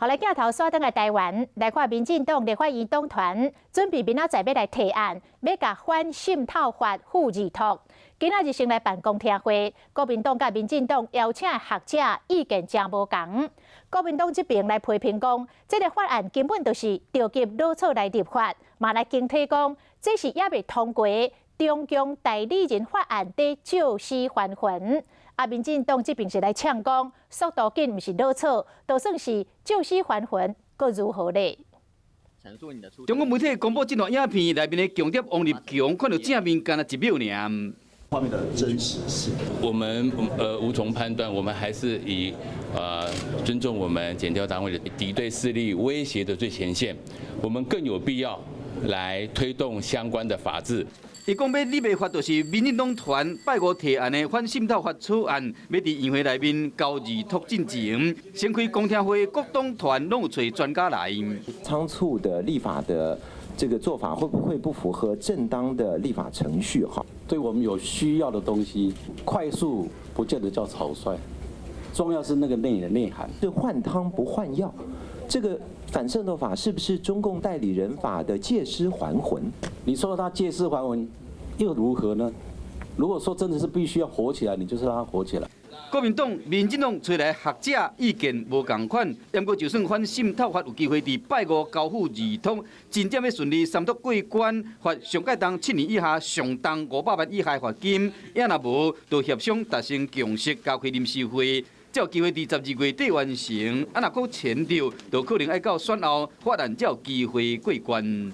好來，鏡頭煞轉來台灣，來看民進黨立法院黨團準備明仔載欲來提案，欲共反滲透法付議託。今仔日先來辦公聽會，國民黨佮民進黨邀請學者意見誠無仝。國民黨這邊來批評講，這个法案根本就是著急草草來立法，嘛來警惕講，這是猶未通過中共代理人法案佇借屍還魂。啊，民進黨這邊是來嗆講，速度緊毋是落草，就算是借屍還魂，閣如何咧？中國媒體公布這段影片，內面的共諜王立強看著正面干焦一秒爾。畫面的真實性，我們無從判斷，我們還是以尊重我們檢調單位的敵對勢力威脅的最前線，我們更有必要來推動相關的法制。伊講欲立的法就是民進黨團拜五提案的反滲透法草案，欲佇院會內面交議託進前，先開公聽會，各黨團攏有揣專家來。倉促的立法的這個做法，會不會不符合正當的立法程序？哈，對我們有需要的東西，快速不見得叫草率，重要是那個內的內涵。就換湯不換藥，這個反滲透法是不是中共代理人法的借屍還魂？你說他借屍還魂又如何呢？如果說真的是必須要活起來，你就是讓他活起來。國民黨、民進黨揣來學者意見無仝款，毋過就算反滲透法有機會佇拜五交付議託，真正欲順利三讀過關，罰上蓋重7年以下，上重500萬以下罰金，也若無，就協商達成共識，加開臨時會，才有機會佇12月底完成。啊，若閣延著，就可能愛到選後法案才有機會過關。